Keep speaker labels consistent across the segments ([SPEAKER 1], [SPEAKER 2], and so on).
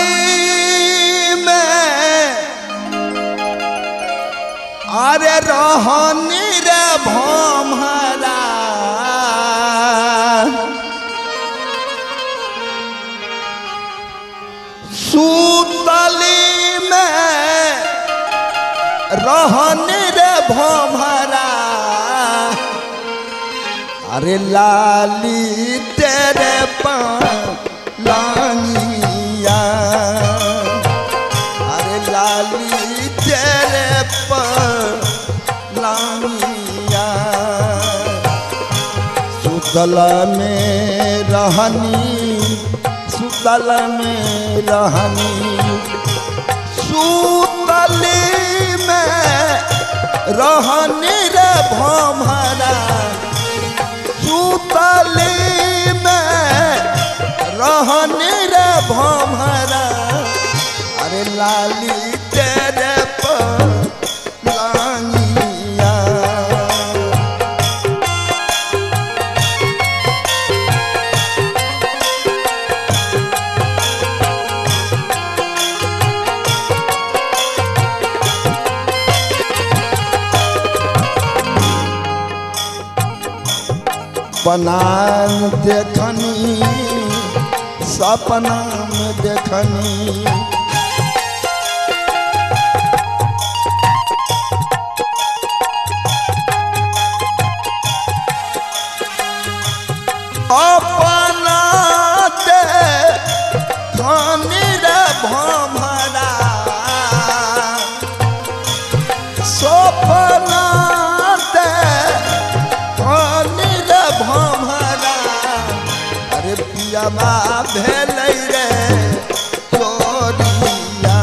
[SPEAKER 1] सूतली में अरे रहनी रे भमरा, सूतली में रहनी रे भमरा, अरे लाली तेरे लानिया, अरे लाली तेरे लानिया। सुतल में रहनी, सुतल में रहनी, सुतली में रहनी रे भमरा, सुतली में रहनी रे भमरा, अरे लाली तेरे लानिया। बनान देखनी सपना में देखनी, अपना देखनी रे भमरा, सपना देखनी रे भमरा, अरे पियामा भेलै रे चोरिया।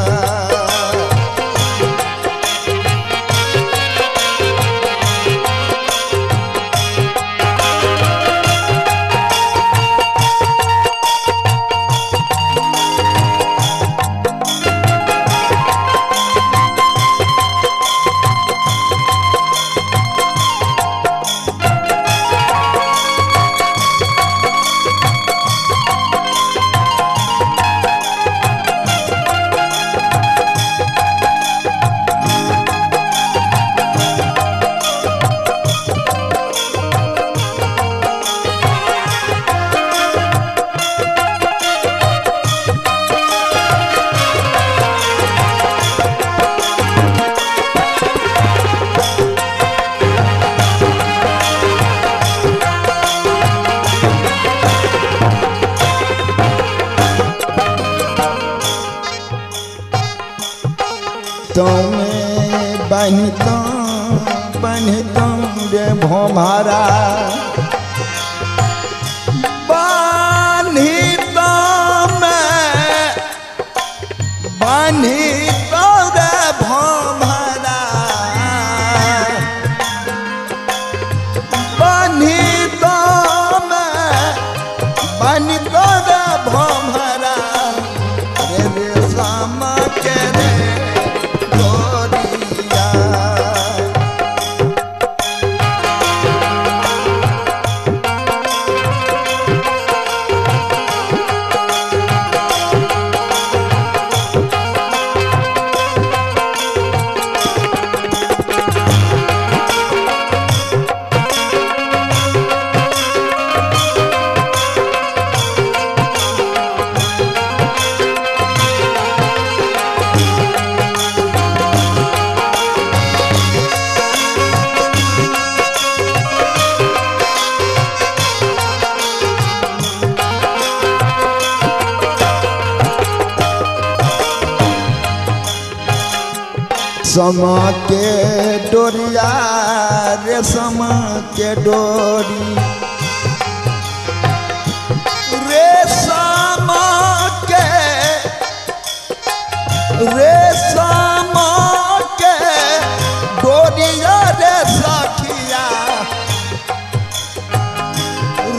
[SPEAKER 1] तुम्हें बन्हता बन्हता रे भमरा, बान्हिता मैं बान्हिता रे भमरा, बान्हिता मैं बान्हिता रे भमरा, अरे रे सामा के रे। समा के डोरिया रे समा के डोरी, रे समा के, रे समा के डोरिया रे सखिया,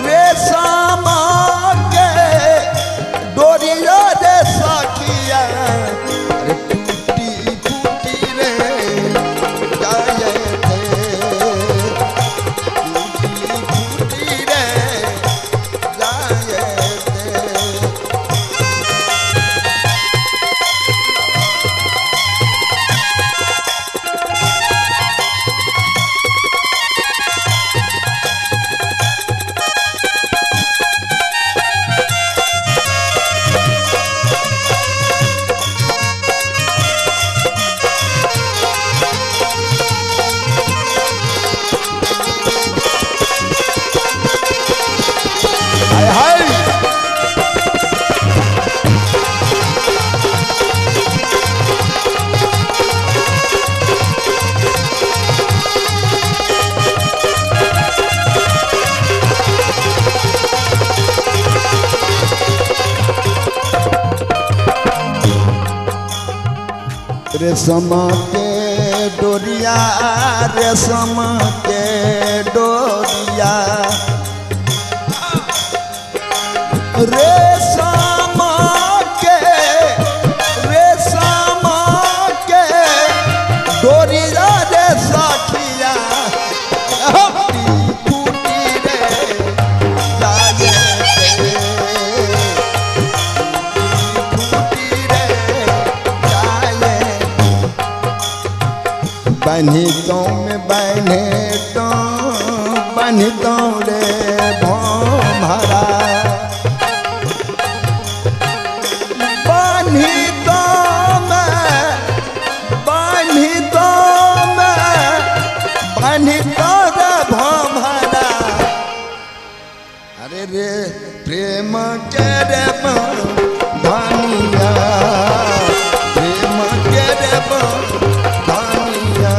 [SPEAKER 1] रे समा के डोरिया रे सखिया, अरे टूटी फूटी रे रेशम के डोरिया, रेशम के डोरिया, रेशम के, रेशम के डोरिया रे सखिया, फूटी रे जाए, फूटी रे जाए। बन्ही तो में बन्हे तो बन्ही तो रे भोमरा, बन्ही तो में, बन्ही तो में, बन्ही तो रे भोमरा। अरे रे प्रेम के रे धानिया, प्रेम के रे धानिया।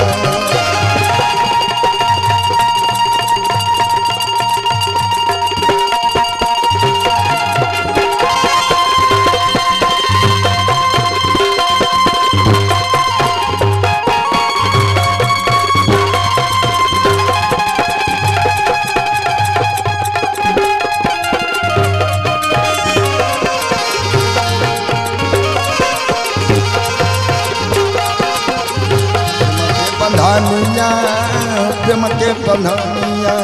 [SPEAKER 1] बंधनिया, प्रेम के बंधनिया।